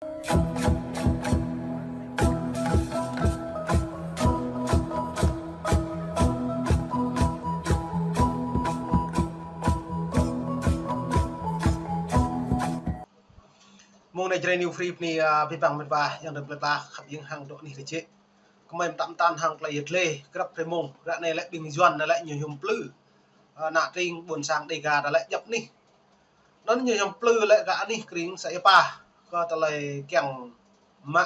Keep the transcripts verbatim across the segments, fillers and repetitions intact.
Mông anai Jrai New Free bơni, a, abih bang met wa, ayŏng adơi plơi pla khăp hiam hăng dŏ anih rơjĕ. Kơmơi mơtam mơtam hăng tơlơi yơh lĕ, krăp hrơi mông, ră anai lĕ ƀing Yuan anai lĕ ñu hiư̆m plư, a, ană tring ƀôn sang Dega ta lĕ djŏp anih. Anŭn ñu hiư̆m plư lĕ gah anih krĭng sa ia pa, kơ tơlơi kiăng mă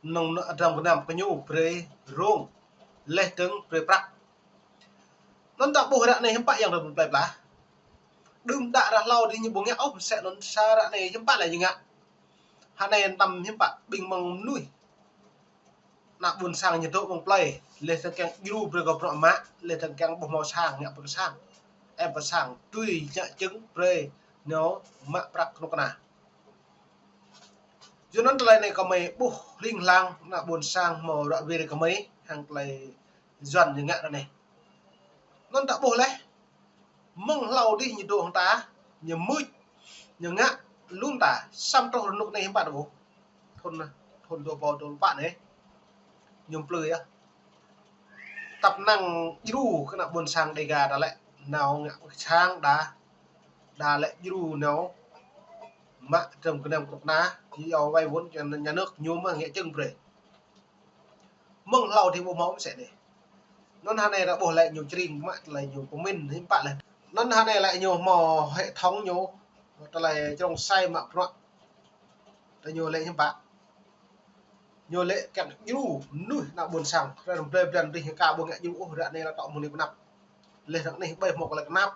nơ̆ng nơ̆ng adrăm gơnam kơ ñu brơi rông, laih dơ̆ng brơi prăk. Anŭn ta ƀuh ră anai hiư̆m pă ayŏng adơi plơi pla. Đưm đă ră hlâo dih ñu ƀu ngă ôh mơsĕ anŭn, sa ră anai hiư̆m pă lĕ ñu ngă. Hơnai anăm hiư̆m pă ƀing mơ̆ng mơnuih. Ană ƀôn sang ñu dŏ mơ̆ng plơi, laih dơ̆ng kiăng djru brơi kơ bruă mă, laih dơ̆ng kiăng ƀu hmâo sang, ngă pơ sang. Em pơ sang, tui ngă čơ̆ng brơi ñu mă prăk kơnuk kơna. Yua anŭn tơlơi anai kơmơi ƀuh hling hlang, ană ƀôn sang hmâo ră wir kơmơi, hăng tơlơi Yuan ñu ngă ră anai. Anŭn ta ƀuh laih, mơ̆ng hlâo dih ñu dŏ hăng ta, ñu mưč, ñu ngă lŏm ta, samơ̆ truh rơnŭk anai hiư̆m pă ta ƀuh. Thŭn, thŭn dua rơbâo dua pluh pă anai, ñu plư yơh. Tăp năng djru kơ ană ƀôn sang Dega ta lĕ nao ngă pơ sang đa, đa lĕ djru nao mă adrăm gơnam kơnuk kơna, ñu iâu vay vốn cho nhà nước ñu mơ̆ ngă čơ̆ng brơi. Mơ̆ng hlâo dih ƀu hmâo mơsĕ anai. Anŭn hơnai ră ƀuh lĕ ñu čring mă tơlơi ñu pơmĭn hiư̆m pă lĕ. Anŭn hơnai lĕ ñu hmâo hệ thống ñu, tơlơi črông sai mă bruă. Tơ ñu lĕ hiư̆m pă. Ñu lĕ kiăng djru mơnuih ană ƀôn sang. Ră anai blơi blan dih ka ƀu ngă djru ôh, ră anai lĕ tŏ mơ̆ng anai pơanăp. Laih dơ̆ng anih ƀai hmâo tơlơi kơnap.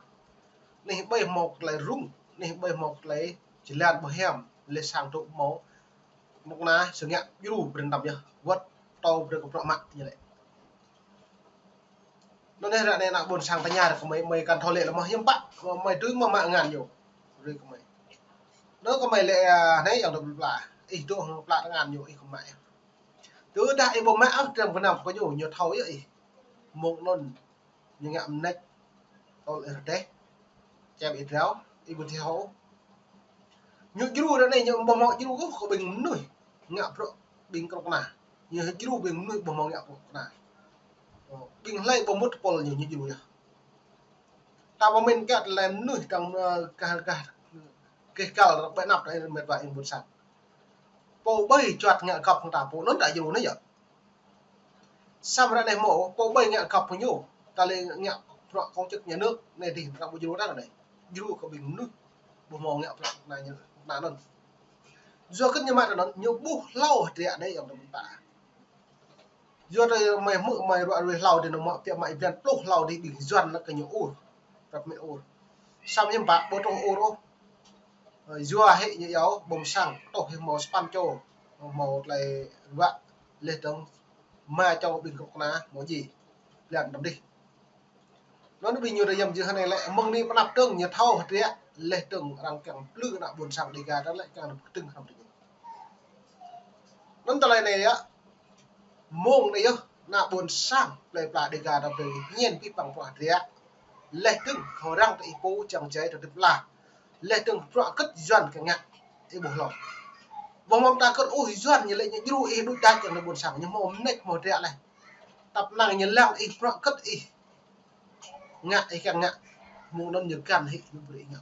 Anih ƀai hmâo tơlơi rŭng. Anih ƀai hmâo tơlơi jơlan ƀu hiam. Laih sang dŏ hmâo kơnuk kơna sơngă djru brơi anăm yơh, wơ̆t tâo brơi kơ bruă mă ñu lĕ. Anŭn anai ră anai ană ƀôn sang tơña ră kơmơi, mơi kăn thâo lĕ lơ mơ̆ hiư̆m pă, mơi tui mơ̆ mă ngăn ñu. Brơi kơmơi. Anŭn kơmơi lĕ, a, anai ayŏng adơi plơi pla. Ih dŏ hăng pla tơngan ñu, ih kơmơi. Tơdah ih ƀu mă ôh adrăm gơnam kơ ñu, ñu thâo yơh ih. Mơ̆ng anŭn ñu ngă mơneč, tơl ih rơdêh, čem ih drao, ih ƀu thâo. Ñu djru ră anai ñu ƀu hmâo djru ôh kơ ƀing mơnuih ngă bruă ƀing kơnuk kơna. Ñu djru ƀing mơnuih ƀu hmâo ngă bruă kơna. Ƀing hlơi ƀu mŭt tơpul ñu, ñu djru yơh. Ta pơmĭn kơ tơlơi mơnuih dơ̆ng, ơ, gah, gah, gah gal ră ƀĕ anăp ta met wa ayŏng ƀôn sang. Pô ƀai čuăt ngă gŏp hăng ta pô anŭn ta djru anai yơh. Samơ̆ ră anai hmâo, pô ƀai ngă gŏp hăng ñu. Ta lĕ ngă bruă công chức nhà nước, anai dih ta ƀu djru ta anai. Djru kơ ƀing mơnuih ƀu hmâo ngă bruă kơnuk kơna ñu, kơnuk kơna anŭn. Yua kơ ñu mă ta anŭn, ñu ƀuh hlâo hơdră anai ayŏng adơi ta. Yua tơ mơi hmư̆ mơi ruă ruai hlâo dih nao mă piă mă ih blan pluh hlâo dih ƀing Yuan anŭn kơ ñu ur. Prăp mĕ ur. Samơ̆ hiư̆m pă ƀu truh ur ôh. Ơ, yua hĭ ñu iâu ƀơ̆ng sang, truh hĭ hmâo sapăn čô, hmâo tơlơi ruă, laih dơ̆ng rơma čô ƀing kơnuk kơna hmâo djai. Blan anăm dih. Anŭn ƀing ñu rơyăm jơ̆ hơnai lĕ, mơ̆ng anai pơanăp dơ̆ng ñu thâo hơdră, laih dơ̆ng arăng kiăng plư ană ƀôn sang Dega ta lĕ kiăng pơkơdơ̆ng hrŏm tơ ñu. Anŭn tơlơi anai yơh, mơ̆ng anai yơh, ană ƀôn sang plơi pla Dega ta brơi ñen pĭ păng pơrơđah. Laih dơ̆ng kơ arăng ta ih pô čang jai ta tơpla. Laih dơ̆ng bruă kơ̆t Yuan kơ ngă, ih ƀuh hlâo. Ƀu hmâo ta kơ̆t ôh Yuan ñu lĕ ñu djru ih đuaĭ đač kơ ană ƀôn sang, ñu hmâo mơneč hmâo hơdră laih. Tăp năng ñu lăng ih bruă kơ̆t ih ngă ih kiăng ngă, mơ̆ng anŭn ñu găn hĭ ñu brơi ih ngă.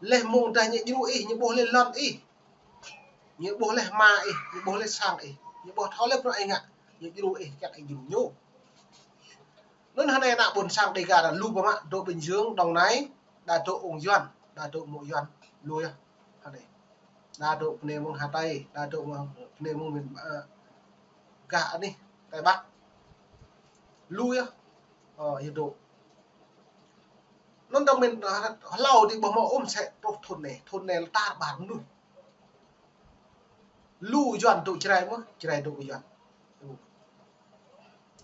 Laih mơ̆ng dah ñu djru ih, ñu ƀuh laih lŏn ih. Ñu ƀuh laih hma ih, ñu ƀuh laih sang ih, ñu ƀuh thâo laih bruă ih ngă, ñu djru ih kiăng ih djru ñu. Anŭn hơnai ană ƀôn sang Dega ta lu pơmă, dŏ Bình Dương, Đồng Nai, đa dŏ ung Yuan, đa dŏ mơ̆ Yuan, lu yơh. Hơnai. Đa dŏ pơ anai mơ̆ng Hà Tây, đa dŏ mơ̆ng pơ anai mơ̆ng miền, ơ, gah anih Tây Bắc. Lu yơh. Ơ, yơh dŏ. Anŭn dơ̆ng mơ̆n, ơ, hlâo dih ƀu hmâo ôh mơsĕ truh thŭn anai, thŭn anai lĕ tar ƀar mơnuih. Lu Yuan dŏ Jrai mơ̆, Jrai dŏ Yuan.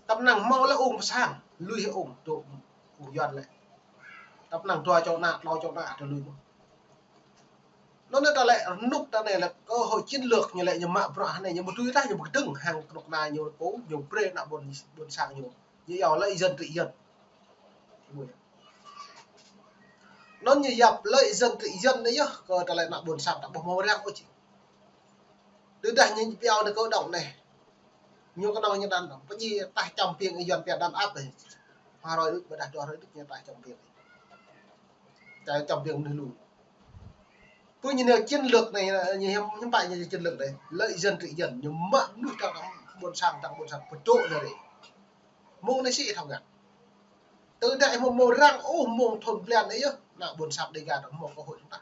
Tăp năng hmâo lĕ ung pơ sang, lui hĭ ung dŏ ung Yuan lĕ. Tăp năng dua čô ană, klâo čô ană ta lui mơ̆. Anŭn ta lĕ rơnŭk ta anai lĕ cơ hội chiến lược ñu lĕ ñu mă bruă hơnai ñu ƀu tui tah ñu ƀu kơdơ̆ng hăng kơnuk kơna ñu pô ñu brơi ană ƀôn, ƀôn sang ñu. Ñu iâu lợi dân trị dân. Anŭn ñu yap lợi dân trị dân anai yơh, kơ tơlơi ană ƀôn sang ta ƀu hmâo răng ôh či. Tơdah ñu pioh nao kơ đŏng anai. Ñu kơnơ̆ng ñu đàn áp, pơjing tah čăm piêng Yuan pioh đàn áp anai. Hơrơi đôč, ƀôdah dua hrơi đôč ñu tah čăm piêng. Tah čăm piêng mơnuih lu. Pơ ñu nao chiến lược anai, ñu hiư̆m, hiư̆m pă ñu chiến lược anai. Lợi dân trị dân, ñu mă mơnuih ta tơ̆ng ƀôn sang, tơ̆ng ƀôn sang, pơdŏ anai rê. Mơ̆ng anai sĭ thâo ngă. Tơdah ih mơ̆ng, mơ̆ng răng ôh, mơ̆ng thun blan anai yơh, ană ƀôn sang Dega ta mơ̆ng kơ hội ta.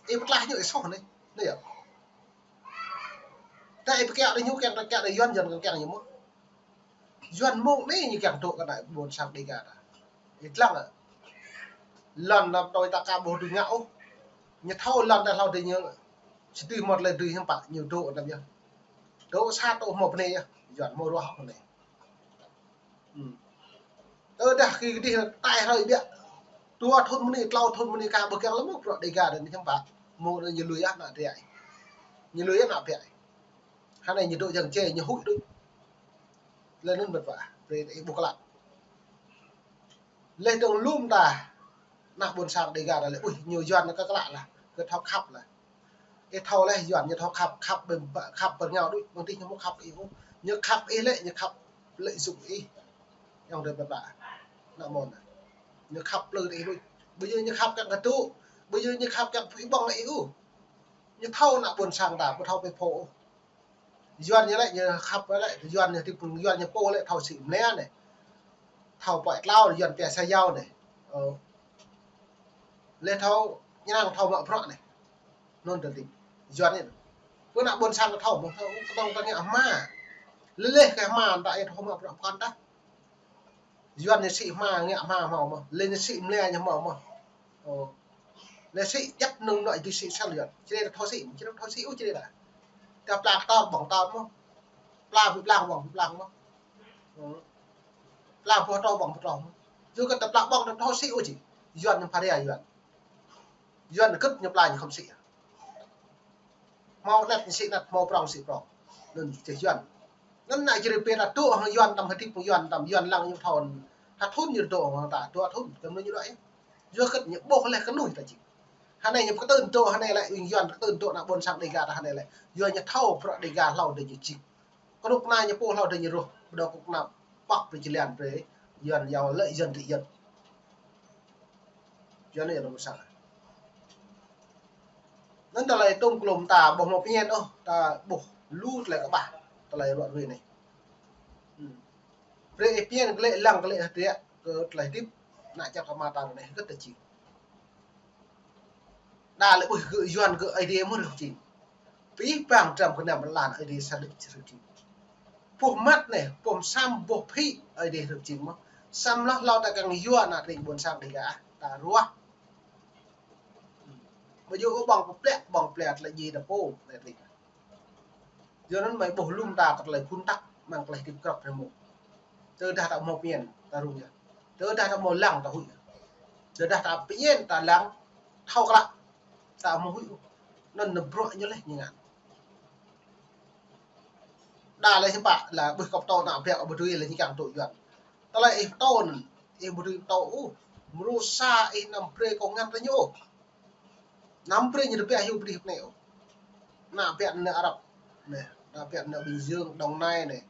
Ih pơtlaih ñu ih soh anai, anai yơh. Tơdah ih pơkiaŏ đĭ ñu kiăng, kiăng đĭ Yuan, Yuan kiăng, kiăng ñu mơ̆n. Yuan mơ̆ng anai ñu kiăng dŏ kơ ană ƀôn sang Dega ta. Ih lăng ah. Lŏn anŭn tui ta ka ƀu dưi ngă ôh. Ñu thâo lŏn ta hlâo đĭ ñu. Sĭ tui mơ̆t lĕ dưi hiư̆m pă ñu dŏ anŭn yơh. Dŏ sa tŏ hmâo bơnai yơh. Yuan hmâo ruah bơnai. Hmm. Tơdah kơ dih tai hrơi biă. Dua thun mơ̆ng anai, klâo thun mơ̆ng anai ka ƀu kiăng lăm mơ̆ng bruă Dega đa anai hiư̆m pă. Mơ̆ng anai ñu lui ah ană drei. Ñu lui ah ană biă. Hơnai ñu dŏ jăng čê, ñu huĭ đôč. Lĕ anŭn mơ̆n pă, brơi ih ƀuh klă. Leh dơ̆ng lŏm ta, ană ƀôn sang Dega ta lĕ, ui, ñu Yuan kơ klă lah, kơ thâo khăp lah. Ih thâo leh Yuan ñu thâo khăp, khăp ƀơ̆ng, khăp pơrngao đôč, ƀơ̆ng tih ñu mơ̆ khăp ih ôh. Ñu khăp ih lĕ, ñu khăp lợi dụng ih. Yang dơ̆ng ƀơ̆ng ƀă, ană mơ̆n. Ñu khăp plư ih đôč. Ƀu djơ̆ ñu khăp kiăng kơ dŏ, ƀu djơ̆ ñu khăp kiăng pơƀơ̆ng ih ôh. Ñu thâo ană ƀôn sang ta, ƀu thâo pơpô ôh. Yuan ñu lĕ, ñu khăp lĕ, Yuan ñu tip, Yuan ñu pô lĕ, thâo sĭ mlĕ anai. Thâo pơai tlâo, Yuan pia sa yao anai. Ơ. Lĕ thâo, ñu năng thâo mă bruă anai. Anŭn tơlơi tip. Yuan ñu. Pơ ană ƀôn sang thâo, mơ̆ thâo, kơtong kơtong ñu ama. Lĕ leh kơ ama, ta ih thâo mă bruă pơkŏn tah. Yuan ñu sĭ hma, ngă hma hmâo mơ̆. Lĕ ñu sĭ mlĕ ñu hmâo mơ̆. Ơ. Lĕ sĭ djăp nơ̆ng nŏ dih sĭ sel Yuan. Čơđai thâo sĭ, čơđai thâo sĭ ôh čơđai đa. Ta pla kơtor ƀơ̆ng kơtor mơ̆. Pla ƀu pla ƀơ̆ng ƀu pla mơ̆. Ơ. Pla boh trâo ƀơ̆ng boh trâo mơ̆. Yua kơ ta pla ƀơ̆ng ta thâo sĭ ôh či. Yuan ñu pha ria Yuan. Yuan kơ̆t ñu pla ñu khŏm sĭ. Hmâo anet ñu sĭ anet, hmâo prŏng sĭ prŏng. Anŭn čih Yuan. Anŭn ană Jrai pia ta dŏ hăng Yuan tăm hơdip hăng Yuan tăm Yuan lăng ñu thâo. Ha thun ñu dŏ hăng ta, dua thun, tăm anŭn ñu dŏ yơh. Yua kơ ñu ƀuh leh kơnuih ta či. Hơnai ñu pơkơtưn dŏ, hơnai lĕ ƀing Yuan pơkơtưn dŏ ană ƀôn sang Dega ta hơnai lĕ. Yua ñu thâo bruă Dega hlâo đa ñu či. Kơnuk kơna ñu pô hlâo đa ñu ruh, ƀu dŏ kơnuk kơna pŏk brơi či lian brơi, Yuan yua lợi dân trị dân. Yuan anai yơh ană ƀôn sang. Anŭn tơlơi tŭm klŏm ta ƀuh hmâo pơñen ôh, ta ƀuh lu tơlơi kơƀah, tơlơi ruă ruih anai. Hmm. Brơi ih pơñen glaĭ lăng glaĭ hơdră kơ tơlơi hơdip, ană čar kơ mơta anai hơget ta či. Đa lĕ ƀuh gơ̆ Yuan gơ̆ Aê Diê mơ̆ rơh jing. Pih pang trăm kơnăm lan Aê Diê sa đĭ rơh jing. Boh măt anai, boh mơsăm, boh phĭ Aê Diê rơh jing mơ̆. Samơ̆ hlâo ta kiăng yua ană tring ƀôn sang Dega ah, ta ruah. Ƀu djơ̆ ôh ƀơ̆ng pơplĕ, ƀơ̆ng pơplĕ tơlơi djai ta pô, ană tring. Yua anŭn mơi ƀuh lŏm ta kơ tơlơi phun tăk, mơ̆ng tơlơi hơdip krăp hrơi mông. Tơdah ta hmâo pơñen, ta rŭng yơh. Tơdah ta hmâo lăng, ta huĭ yơh. Tơdah ta pơñen, ta lăng, thâo klă, ta hmâo huĭ ôh. Anŭn nao bruă ñu leh ñu ngă. Đa lĕ hiư̆m pă, lĕ ƀuh kơ pơtô ană biă ƀu dưi lĕ ñu kiăng dŏ Yuan. Tơlơi ih pơtô anŭn, ih ƀu dưi pơtô ôh. Mrô sa ih anăm brơi kơ ngăn ta ñu ôh. Anăm brơi ñu tơbiă hyu pơdih pơnai ôh. Ană biă ană Arab anai, ană biă ană Bình Dương, Đồng Nai anai.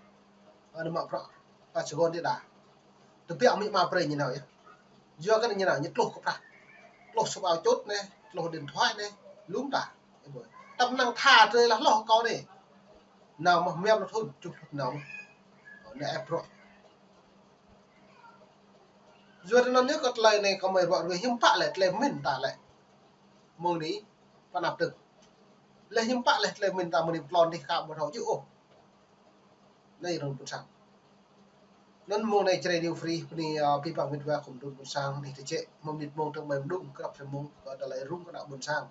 Ană mă bruă, ta Sài Gòn đĭ đa. Tơbiă mĭ ma brơi ñu nao yơh. Yua kơ ñu nao, ñu tluh kơ prăk. Tluh sơbao čut anai, tluh điện thoại anai, lŏm ta. Tăm năng tha drơi lah hloh kâo anai. Nao mơ̆ mơyăm thun, čuh thun nao mơ̆. Anai ĕp bruă. Yua anŭn yơh kơ tơlơi anai kơ mơi ruă ruih hiư̆m pă lĕ tơlơi pơmĭn ta lĕ. Mơ̆ng anai, pơ anăp tơ̆ng. Lĕ hiư̆m pă lĕ tơlơi pơmĭn ta mơ̆ng anai pơtlon dih ka ƀu thâo djơ̆ ôh. Anai rơ̆ng ƀôn sang. Anŭn mơ̆ng anai Jrai Radio Free, bơni, ơ, abih bang met wa khŏm dŏ ƀôn sang, anai tơčĕ, mơ̆ng mĭt mơ̆ng tơ̆ng ƀai mơđung, krăp hrơi mông, kơ tơlơi rŭng kơ ană ƀôn sang,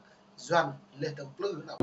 Yuan, leh tơ̆ng plư ană